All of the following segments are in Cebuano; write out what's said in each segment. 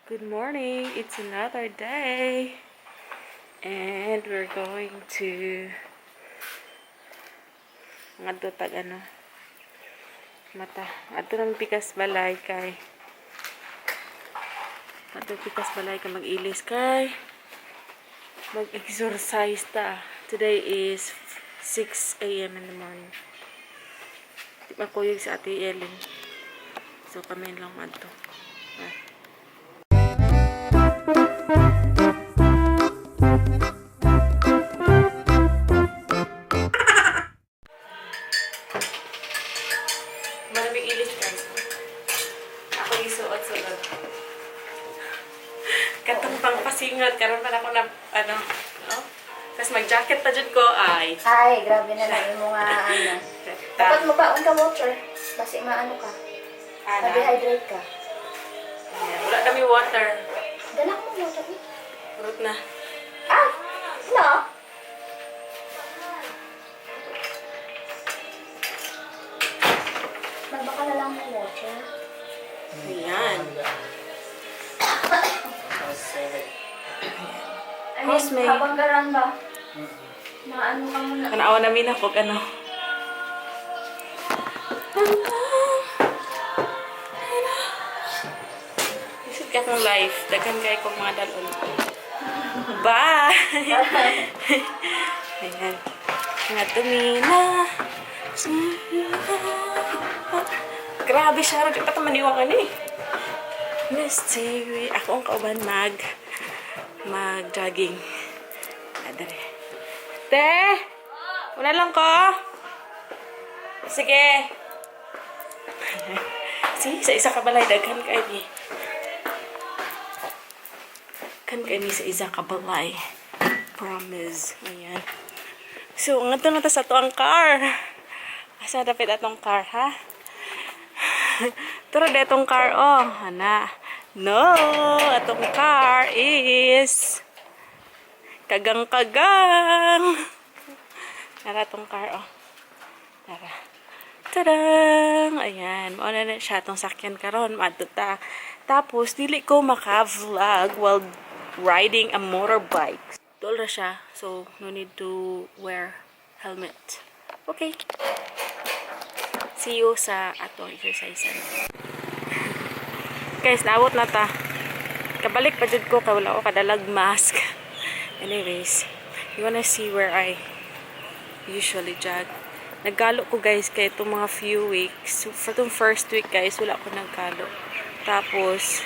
Good morning. It's another day. And we're going to ngadto tag ano mata. Adto nang pikas balay kay adto pikas balay kay mag-ilis kay mag-exercise ta. Today is 6 a.m. in the morning. Di pa kuyog sa Ate Ellen. So kami lang adto. Ah. Maraming ilis, guys. Ako isuot-suot. Katong pang pasingot. Karon pa na ako na, ano, no? Tapos mag-jacket pa dyan ko, ay. Ay, grabe na lang yung mga ano. Dapat magbaon ka water. Basi maano ka. Ana. Ma-dehydrate ka. Ayan. Wala kami water. Dala ko mo water eh. Purot na. Ah! No! Magbaka na lang ng water. Ayan. I mean, Housemate. habang garan ba? Maano ka muna. Tanawa namin ako, ano. Isip ka akong life. Daghan kayo kong mga dalon. Bye! Ayan. Nga tumina. Grabe siya. Di pa ito maniwang ano eh. Mystery. Ako ang kauban mag jogging. Adre. Te! Una lang ko. Sige. See, sa isa ka balay daghan kay ni. Kan kay ni sa isa ka balay. Promise. Ayan. So, ngadto na ta sa tuang car. Asa dapit atong car, ha? Tara detong car, oh. Ana. No, atong car is kagang-kagang. Tara atong car, oh. Tara. Tadang! Ayan. Mao na na siya atong sakyan karon. Maadto ta. Tapos, dili ko maka-vlog while riding a motorbike. Duol ra siya. So, no need to wear helmet. Okay. See you sa atong exercise. Guys, naabot na ta. Kabalik pa jud ko kay wala ko kadalag mask. Anyways, you wanna see where I usually jog? Naggalo ko, guys, kay itong mga few weeks. So, for itong first week, guys, wala ko naggalo. Tapos,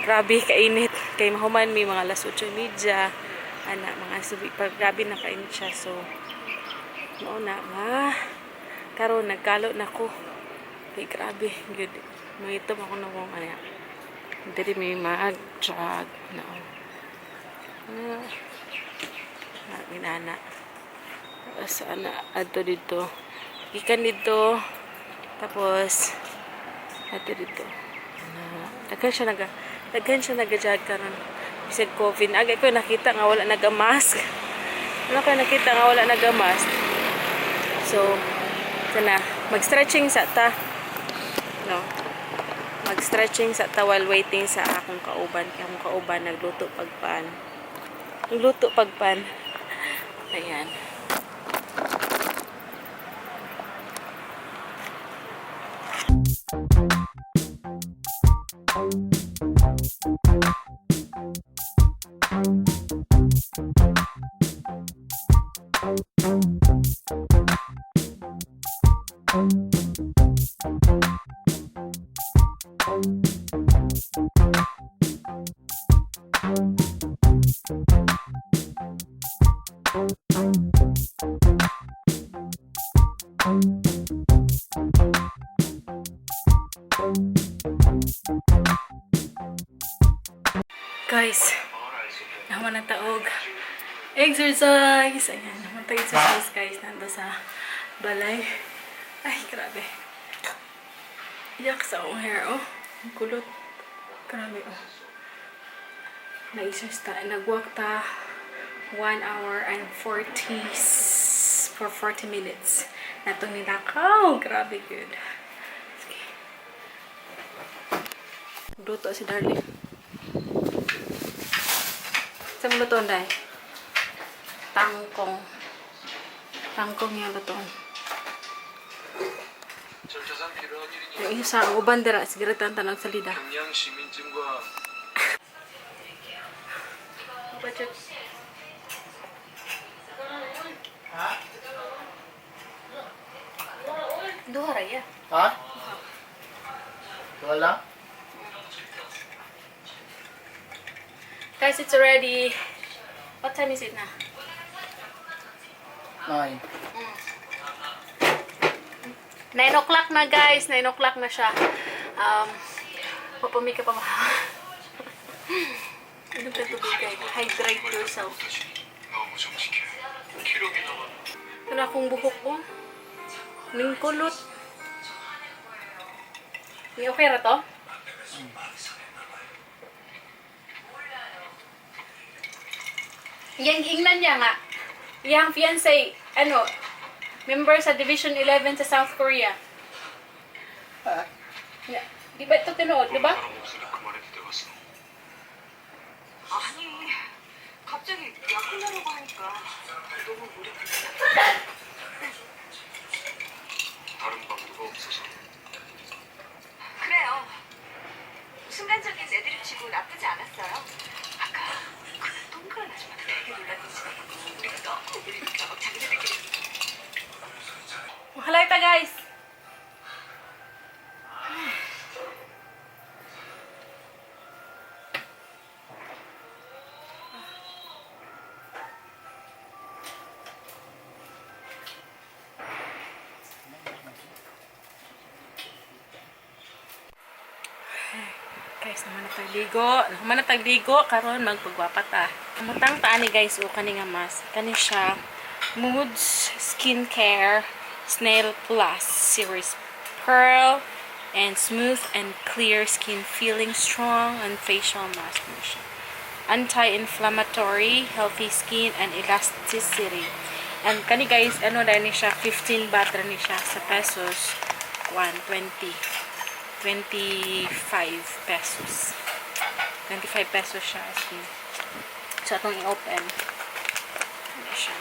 grabe kainit. Kay mahuman may mga alas 8:30. Ana, mga subi. Pag grabe na kainit siya. So, mao na nga. Karon nagkalo na ko. Kay grabe, good. Mangitom ako na kung ano. Dili may mag-jog. No. Ah, minana. Tapos, ana, adto dito. Gikan dito. Tapos, adto dito. Ana, daghan siya naga-jog karon. Bisag COVID. Agay ko nakita nga wala naga-mask. Wala ko nakita nga wala naga-mask. So, sana mag-stretching sa ta. No. Mag-stretching sa ta while waiting sa akong kauban. Kaya akong kauban nagluto pagpan. Nagluto pagpan. Ayan. Guys, naman na taog. Exercise! Ayan, naman tayo exercise, guys. Nando sa balay. Ay, grabe. Iyak sa akong hair, oh. Ang kulot. Grabe, oh. Nag-exercise ta. Nag-walk ta 1 hour and 40 for 40 minutes. Natong nilakaw. Grabe, good. Sige. Luto si Darling. Sa mga lutoon dahil? Tangkong. Tangkong yung lutoon. 절차상 필요한 일이니 Yung isa, ang uban dira, siguro tanang salida. 경양 시민증과 Budget. Duha ra ya. Ha? Wala? Guys, it's already, what time is it na? 9. 9 o'clock na, guys. 9 o'clock na siya. Papamika pa ba? Inom ka tubig, guys. Hydrate yourself. 너무 정직해. 기록이 남아. Ito na akong buhok ko. Ningkulot. Hindi okay ra to? Yang ingnan niya nga. Yang fiancé, ano, member sa Division 11 sa South Korea. Ah, Yeah. Di ba ito tinuod, di ba? 사람 없으니 그만해도 되겠어. 아니, 갑자기 약혼하려고 하니까 너무 무리했어. 다른 방도가 없어서. 그래요. 순간적인 애드립 치고 나쁘지 않았어요. 아까 그 동그란 아줌마도 되게 놀랐는지 우리가 너무 울리니까 막 자기네들끼리 Mahalay ta, guys. Guys, naman na tagligo. Naman na tagligo. Karon magpagwapa ta. Mutang ta ani, guys, o kani nga mas. Kani siya Moods Skincare Snail Plus Series Pearl and Smooth and Clear Skin Feeling Strong and Facial Mask na siya. Anti-inflammatory, healthy skin, and elasticity. And kani, guys, ano na ni siya, 15 baht ra ni siya sa pesos, 120. 25 pesos. 25 pesos siya as in. So, atong i-open. Ano siya?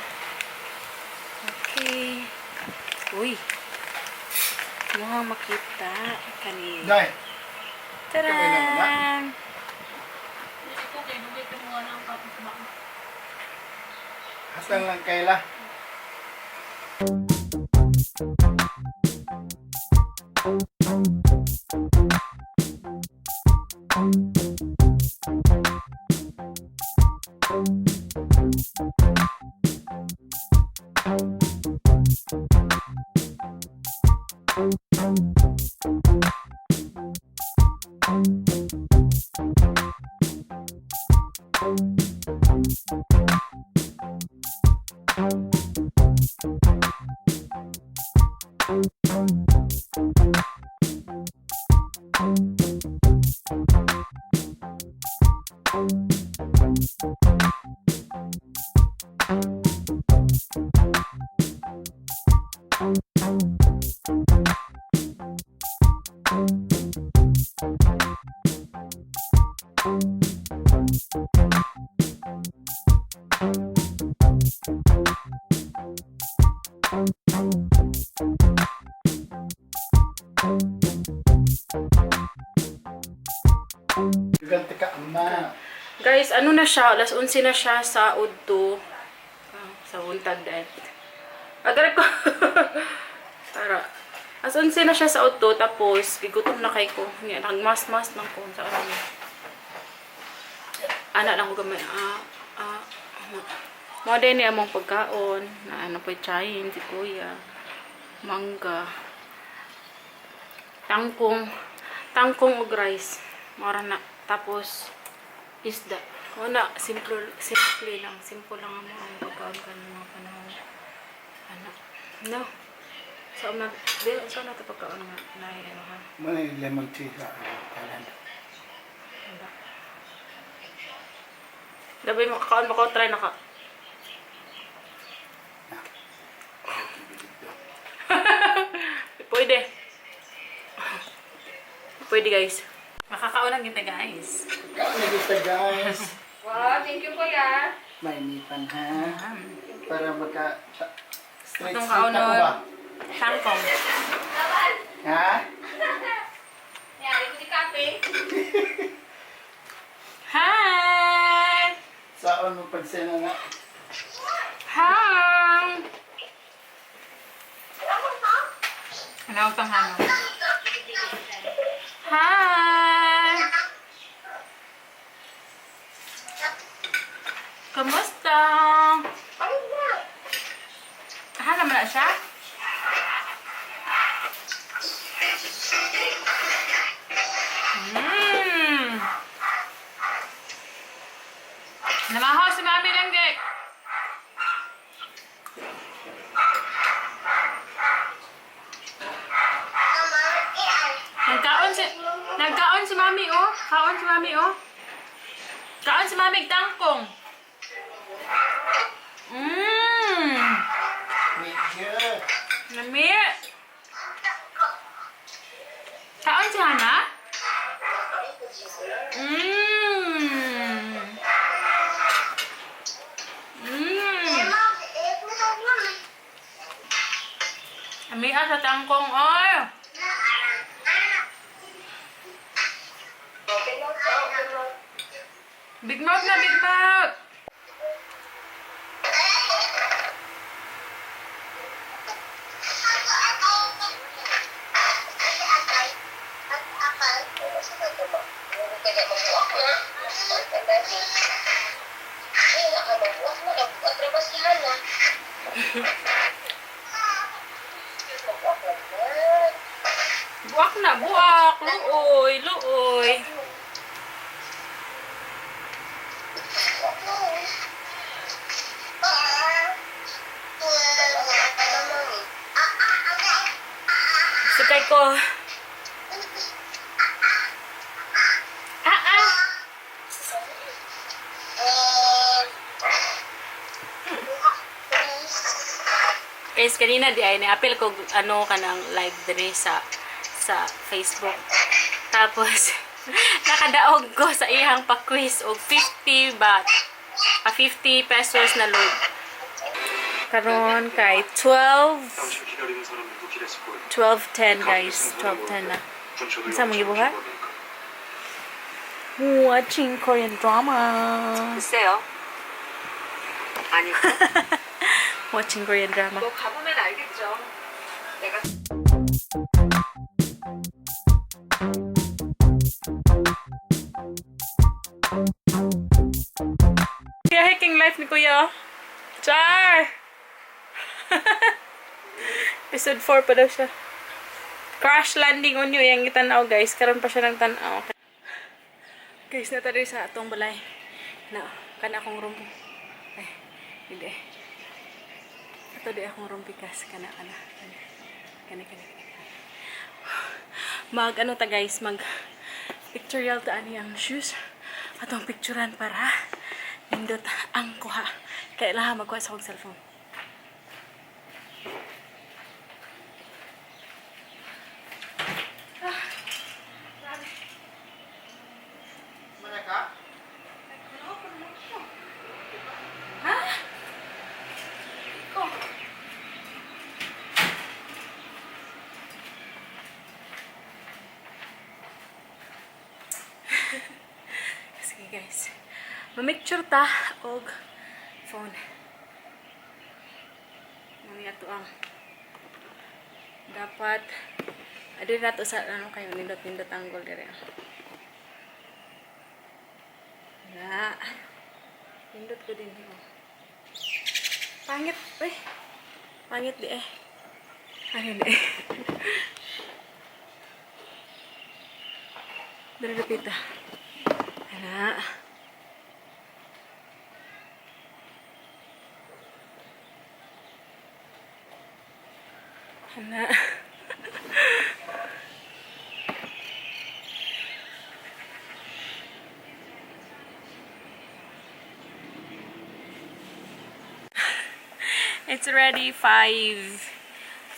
Okay. Uy. Mukhang makita. Kani. Dai. Tadaan! Hasan lang kaila. Gigante ka ama. Guys, ano na siya? Alas 11 na siya sa Udto. Ah, sa buntag dahil. Agad ko. Tara. Alas 11 na siya sa Udto. Tapos, gigutom na kay ko. Nga, nagmas-mas lang ko. Sa ano. Anak lang ko gamay. Ah, ah, ah. Mo din niya among pagkaon. Na ano pa chayin, si kuya. Mangga. Tangkong. Tangkong og rice. Mora na. Tapos, isda. Wala, simple, simple lang. Simple lang ang mga pagkaon ka ng mga panahon. Ano? No. So, na, di, so na ito pagkaon nga na ano ha? May lemon tea sa Thailand. Diba? Dabay mo kakaon mo ko, try na ka. Pwede. Pwede, guys. Makakaon lang kita, guys. Kaon Ito, guys. Wow, thank you, kuya. Mainitan ha. Para maka straight Itong straight ako kaunod. ba? Kangkong. Ha? Yari ko di kape. Hi! Saan mo pagsena na? Hi! Ano ang panghano? Hi! Kamusta? Hala man na siya? Namahaw si Mami lang, Dek. Nagkaon si Mami oh. Kaon si Mami oh. Kaon si Mami tangkong. Medyo. Lami. Kaon si Hana? Ami sa tangkong oy. Big mouth na, big mouth! Buak na, buak! Luoy, luoy! Sukay ko. Ah, ah! Guys, kanina di ay ni-appeal ko ano kanang live diri sa Facebook. Tapos nakadaog ko sa iyang pa-quiz og 50 baht. Ah, 50 pesos na load. Karon kay 12 당신을 기다리는 사람들도 길에 거예요. 12:10, guys. 12:10 na. Unsa mong gibuhat? Watching Korean drama. 글쎄요. 아니, Watching Korean drama. 뭐 가보면 알겠죠. 내가 Kuya, hiking life ni Kuya. Char! Episode 4 pa daw siya. Crash landing on you. Yang gitanaw, guys. Karon pa siya ng tanaw. Guys, natari sa atong balay. Na, kana akong room. Ay, hindi. Ato di akong room pikas. Kana, kana. Kana, kana, kana. Mag, ano ta guys, mag pictorial ta ani ang shoes. Atong picturean para nindot ang kuha. Kailangan magkuha sa akong cellphone. Mana ka? Ha? Ko. Sige guys. Mamicture ta og phone. Mami ato ang dapat adi nato sa ano kayo nindot nindot angle dire. Na. Nindot ko din oh. Pangit, eh. Pangit di eh. Ano di eh. Dali lupita. Ana. Ana. It's already 5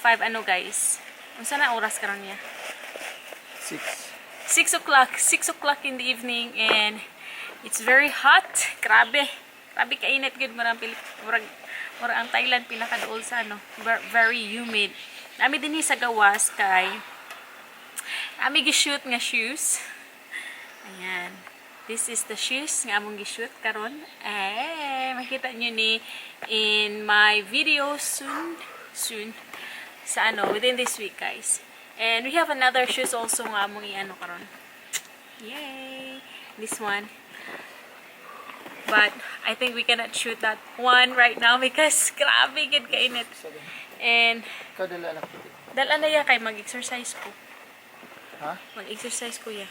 ano guys. Unsa na oras karon niya? 6. 6 o'clock, 6 o'clock in the evening and It's very hot. Grabe. Grabe kainit gud, murag murag murag ang Thailand pinakaduol sa ano, very humid. Nami dinhi sa gawas kay ami gi-shoot nga shoes. Ayan. This is the shoes nga among gi-shoot karon. Eh, makita nyo ni in my video soon. Soon. Sa ano, within this week, guys. And we have another shoes also nga among i-ano karon. Yay! This one. But I think we cannot shoot that one right now because grabe gid kainit. And Ikaw dala na puti. Dala na ya kay mag-exercise ko. Ha? Mag-exercise ko ya.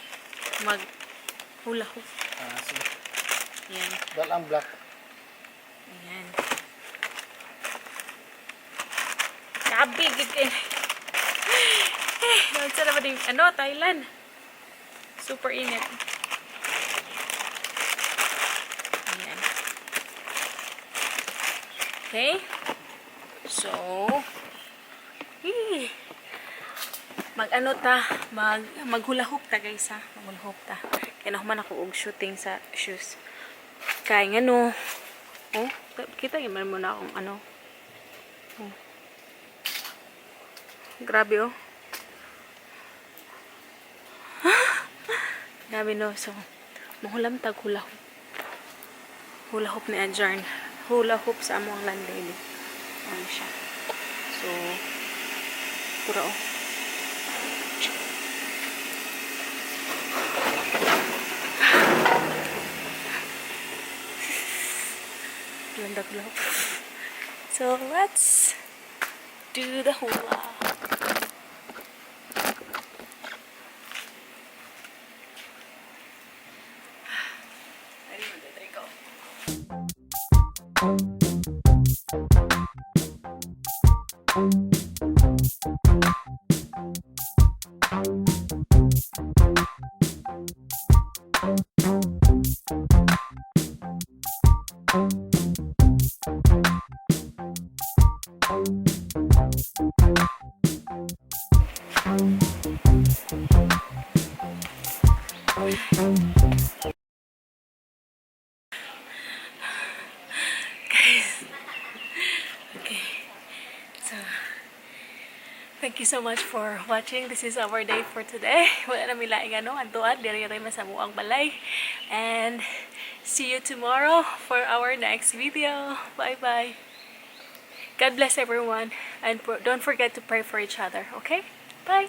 Mag hula hoop. Ah, sige. Yan. Dala ang black. Ayan. Grabe gid kay. Eh, unsa na ba din ano, Thailand. Super init. Ayan. Okay. So, eh, mag ano ta, maghula hoop ta, guys, ha. Maghula hoop ta. Kaya nahuman ako og shooting sa shoes. Kay ngano, oh, kita man mo na akong ano. Oh. Grabe oh. Grabe no. So, mahulam tag hula hoop. Hula hoop ni Adjarn. Hula hoop sa among landlady. Ano siya. So, pura oh. Ganda hula hoop. So, let's do the hula. Guys. Okay. So, thank you so much for watching. This is our day for today. Wala na mi laing ano, antuan. Diri rin sa muang balay. And see you tomorrow for our next video. Bye-bye. God bless everyone. And don't forget to pray for each other, okay? Bye!